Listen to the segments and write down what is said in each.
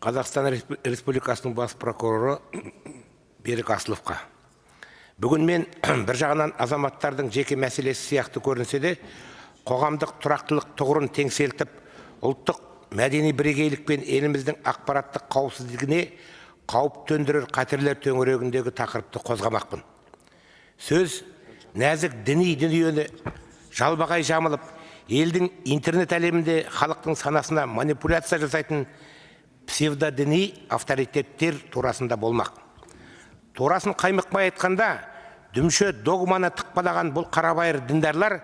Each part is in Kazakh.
Қазақстан Республикасының бас прокуроры Берік Асыловқа. Бүгін мен бір жағынан азаматтардың жеке мәселесі сияқты көрінсе де, қоғамдық тұрақтылық тұғырын теңселтіп, ұлттық мәдени бірегейлік пен еліміздің ақпараттық қауіпсіздігіне қауіп төндірер қатерлер төңірегіндегі тақырыпты қозғамақпын. Сөз нәзік діни дүниені жалбағай жамылып, елдің интернет әлемінде халықтың санасына манипуляция жасайтын псевдодіни авторитеттер турасында болмақ. Турасын қаймықпай айтқанда, дүмше догманы тықпалаған бұл қарабайыр діндарлар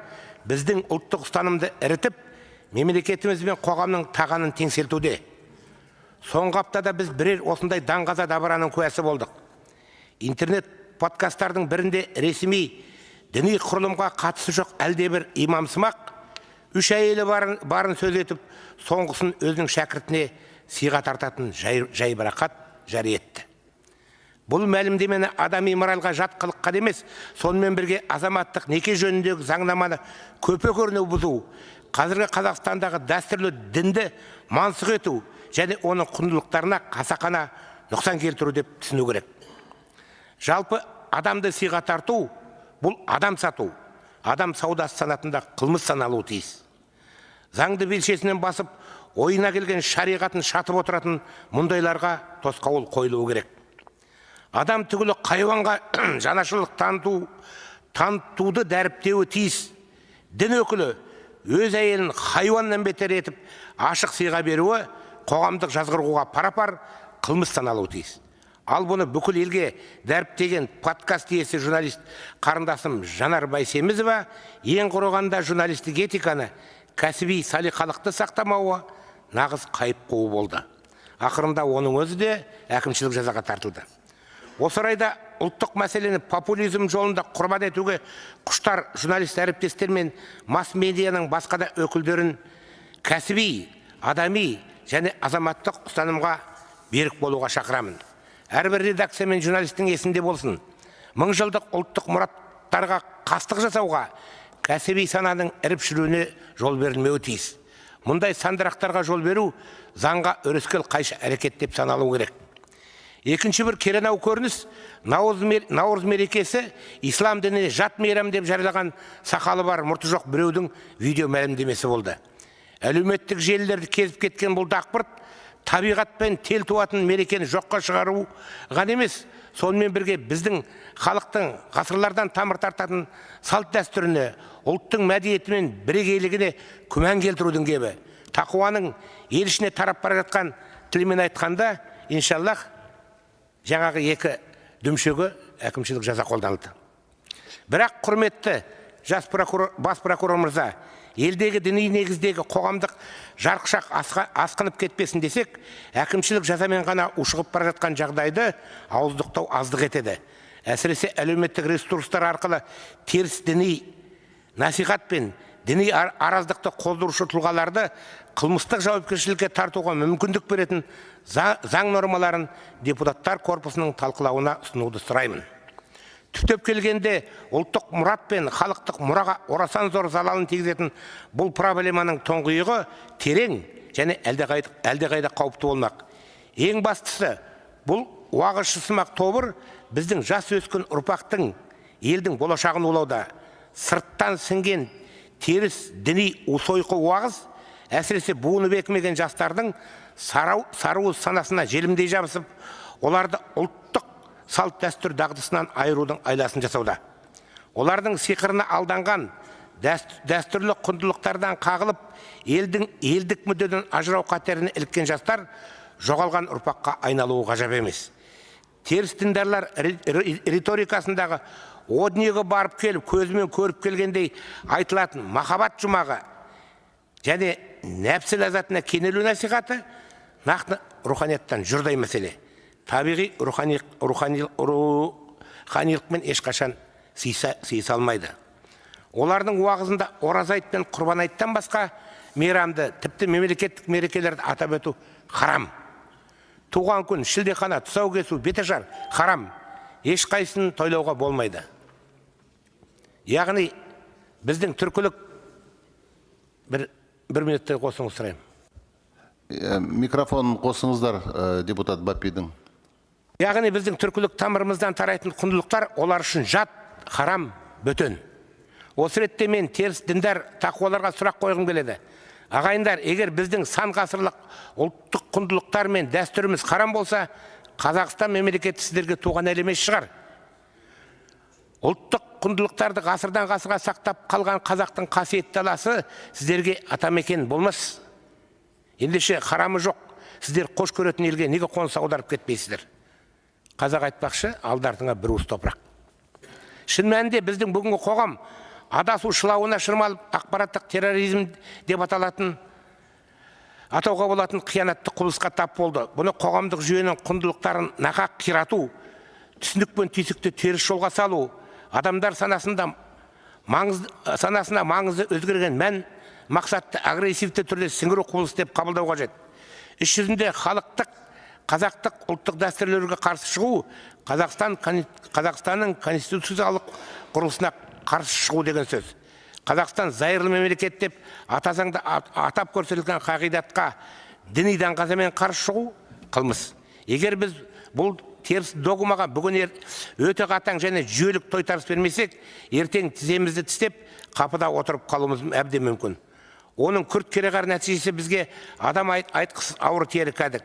біздің ұлттық ұстанымды ірітіп, мемлекетіміз бен қоғамның тағанын теңселтуде. Соңғы аптада біз бірер осындай даңғаза дабыраның куәсі болдық. Интернет подкасттардың бірінде ресми діни құрылымға қатысы жоқ әлдебір имамсымақ үш әйелі барын сөз етіп, соңғысын өзінің шәкіртіне сыйға тартатын жайбарақат жария етті. Бұл мәлімдемені адами моральға жат қылыққа емес, сонымен бірге азаматтық неке жөніндегі заңнаманы көпе көрінеу бұзу, қазіргі Қазақстандағы дәстүрлі дінді мансұқ ету және оның құндылықтарына қасақана нұқсан келтіру деп түсіну керек. Жалпы адамды сыйға тарту бұл адам сату, адам саудасы санатында қылмыс саналуы тиіс. Заңды белшесінен басып, ойына келген шариғатын шатып отыратын мұндайларға тосқауыл қойылуы керек. Адам түгілі хайуанға жанашырлық танытуды дәріптеуі тиіс. Дін өкілі өз әйелін хайуаннан бетер етіп ашық сыйға беруі қоғамдық жазғыруға пара-пар қылмыс саналуы тиіс. Ал бұны бүкіл елге дәріптеген подкаст иесі журналист қарындасым Жанар Байсемізова ең құрығанда журналистік этиканы, кәсіби салиқалықты сақтамауы нағыз қайып қуу болды. Ақырында оның өзі де әкімшілік жазаға тартылды. Осы орайда ұлттық мәселені популизм жолында құрбан етуге құштар журналист әріптестер мен масс медианың басқа да өкілдерін кәсіби, адами және азаматтық ұстанымға берік болуға шақырамын. Әрбір редакция мен журналистің есінде болсын. Мыңжылдық ұлттық мұраттарға қастық жасауға, кәсіби сананың іріп шіруіне жол берілмеуі тиіс. Мұндай сандырақтарға жол беру заңға өрескел қайшы әрекет деп саналу керек. Екінші бір керенау көрініс Наурыз мерекесі ислам дініне жат мейрам деп жариялаған сақалы бар мұрты жоқ біреудің видео мәлімдемесі болды. Әлеуметтік желілерді кезіп кеткен бұл дақпырт табиғатпен тел туатын мерекені жоққа шығару ғана емес, сонымен бірге біздің халықтың ғасырлардан тамыр тартатын салт дәстүріне, ұлттың мәдениеті мен бірегейлігіне күмән келтірудің кебі. Тақуаның ел ішіне тарап бара жатқан тілмен айтқанда, иншаллах, жаңағы екі дүмшеге әкімшілік жаза қолданылды. Бірақ құрметті жас прокурор, бас прокурор мырза, елдегі діни негіздегі қоғамдық жарықшақ асқынып кетпесін десек, әкімшілік жазамен ғана ушығып бара жатқан жағдайды ауыздықтау аздық етеді. Әсіресе әлеуметтік ресурстар арқылы теріс діни насихат пен діни араздықты қоздырушы тұлғаларды қылмыстық жауапкершілікке тартуға мүмкіндік беретін заң нормаларын депутаттар корпусының талқылауына ұсынуды сұраймын. Түптеп келгенде ұлттық мұрат пен халықтық мұраға орасан зор залалын тигізетін бұл проблеманың тұңғиығы терең және әлдеқайда қауіпті болмақ. Ең бастысы, бұл уағызшысымақ тобыр біздің жас өскен ұрпақтың, елдің болашағын улауда. Сырттан сіңген теріс діни сойқы уағыз, әсіресе буыны бекімеген жастардың сарыуыз санасына желімдей жабысып, оларды ұлттық салт дәстүр дағдысынан айырудың айласын жасауда. Олардың сиқырына алданған, дәстүрлі құндылықтардан қағылып, елдің елдік мүддеден ажырау қатеріне іліккен жастар жоғалған ұрпаққа айналуы ғажап емес. Теріс діндарлар риторикасындағы о дүниеге барып келіп, көзімен көріп келгендей айтылатын махаббат жұмағы және нәпсі ләззатына кенелу насихаты нақты руханияттан жұрдай мәселе. Табиғи руханилықпен ешқашан сыйыса алмайды. Олардың уағызында ораза айт пен құрбан айттан басқа мейрамды, тіпті мемлекеттік мерекелерді атап өту харам. Туған күн, шілдехана, тұсау кесу, беташар харам. Ешқайсысын тойлауға болмайды. Яғни біздің түркілік бір минуттай қосыңыз сұраймын. Микрофон қосыңыздар, депутат Бапидің. Яғни біздің түркілік тамырымыздан тарайтын құндылықтар олар үшін жат, харам, бөтен. Осы ретте мен теріс діндар тақуаларға сұрақ қойғым келеді. Ағайындар, егер біздің сан ғасырлық ұлттық құндылықтар мен дәстүріміз харам болса, Қазақстан мемлекеті сіздерге туған ел емес шығар. Ұлттық құндылықтарды ғасырдан ғасырға сақтап қалған қазақтың қасиетті даласы сіздерге атамекен болмас. Ендеше харамы жоқ, сіздер қош көретін елге неге қоныс аударып кетпейсіздер? Қазақ айтпақшы, алды-артыңа бір уыс топырақ. Шын мәнінде біздің бүгінгі қоғам адасу шылауына шырмалып, ақпараттық терроризм деп аталатын, атауға болатын қиянатты құбылысқа тап болды. Бұны қоғамдық жүйенің құндылықтарын нақақ қирату, түсінік пен түйсікті теріс жолға салу, адамдар санасына маңызы өзгерген мән мақсатты агрессивті түрде сіңіру құбылысы деп қабылдау қажет. Іс жүзінде халықтық, қазақтық ұлттық дәстүрлерге қарсы шығу, Қазақстанның конституциялық құрылысына қарсы шығу деген сөз. Қазақстан зайырлы мемлекет деп ата заңда атап көрсетілген қағидатқа діни даңғазамен қарсы шығу қылмыс. Егер біз бұл теріс догмаға бүгін өте қатаң және жүйелік тойтарыс бермесек, ертең тіземізді тістеп қапыда отырып қалуымыз әбден мүмкін. Оның күрт кереғар нәтижесі бізге адам айтқысыз ауыр тиері кәдік.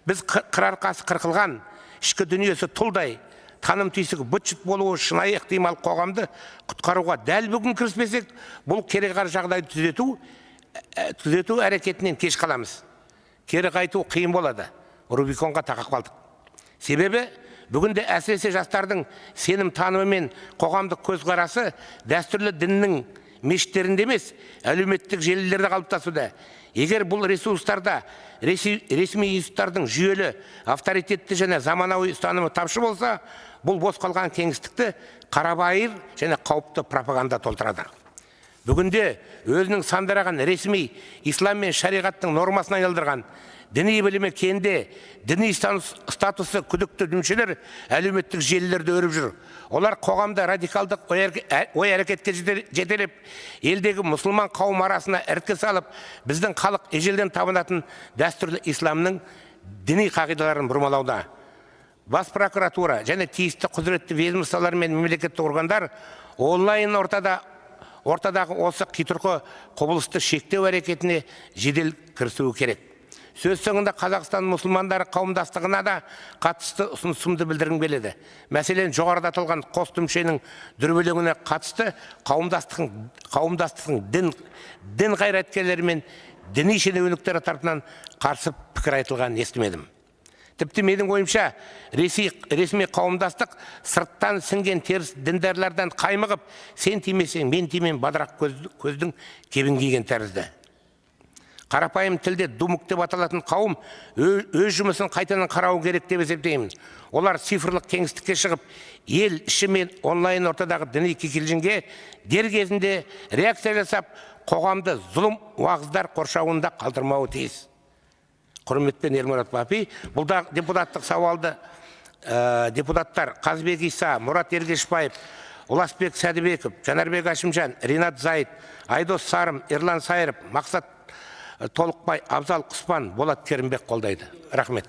Біз қыр арқасы қырқылған, ішкі дүниесі тұлдай, таным түйсігі быт-шыт болуы шынайы ықтимал қоғамды құтқаруға дәл бүгін кіріспесек, бұл кереғар жағдайды түзету әрекетінен кеш қаламыз. Кері қайту қиын болады. Рубиконға тақап қалдық. Себебі бүгінде әсіресе жастардың сенім танымы мен қоғамдық көзқарасы дәстүрлі діннің мешіттерінде емес, әлеуметтік желілерде қалыптасуда. Егер бұл ресурстарда ресми институттардың жүйелі, авторитетті және заманауи ұстанымы тапшы болса, бұл бос қалған кеңістікті қарабайыр және қауіпті пропаганда толтырады. Бүгінде өзінің сандыраған ресми ислам мен шариғаттың нормасына айналдырған діни білімі кенде, діни статусы күдікті дүмшелер әлеуметтік желілерде өріп жүр. Олар қоғамда радикалдық ой әрекетке жетелеп, елдегі мұсылман қауым арасына іріткі салып, біздің халық ежелден табынатын дәстүрлі исламның діни қағидаларын бұрмалауда. Бас прокуратура және тиісті құзыретті ведомстволар мен мемлекеттік органдар онлайн ортадағы осы қитұрқы құбылысты шектеу әрекетіне жедел кірісуі керек. Сөз соңында Қазақстан мұсылмандары қауымдастығына да қатысты ұсынысымды білдіргім келеді. Мәселен, жоғарыда аталған қос дүмшенің дүрбелеңіне қатысты қауымдастықтың дін қайраткерлері мен діни шенеуніктері тарапынан қарсы пікір айтылғанын естімедім. Тіпті менің ойымша, ресми қауымдастық сырттан сіңген теріс діндарлардан қаймығып, сен тимесең, мен тимем, бадырақ көздің кебін киген тәрізді. Қарапайым тілде думук деп аталатын қауым өз жұмысын қайтадан қарауы керек деп есептеймін. Олар цифрлық кеңістікке шығып, ел іші мен онлайн ортадағы діни кикілжіңге дер кезінде реакция жасап, қоғамды зұлым уағыздар қоршауында қалдырмауы тиіс. Құрметпен, Елмұрат Бапи. Бұл да депутаттық сауалды депутаттар Қазбек Иса, Мұрат Ергешбаев, Ұласбек Сәдібеков, Жанарбек Әшімжан, Ринат Зайыт, Айдос Сарым, Ерлан Сайыров, Мақсат Толықбай, Абзал Құспан, Болат Керімбек қолдайды. Рахмет.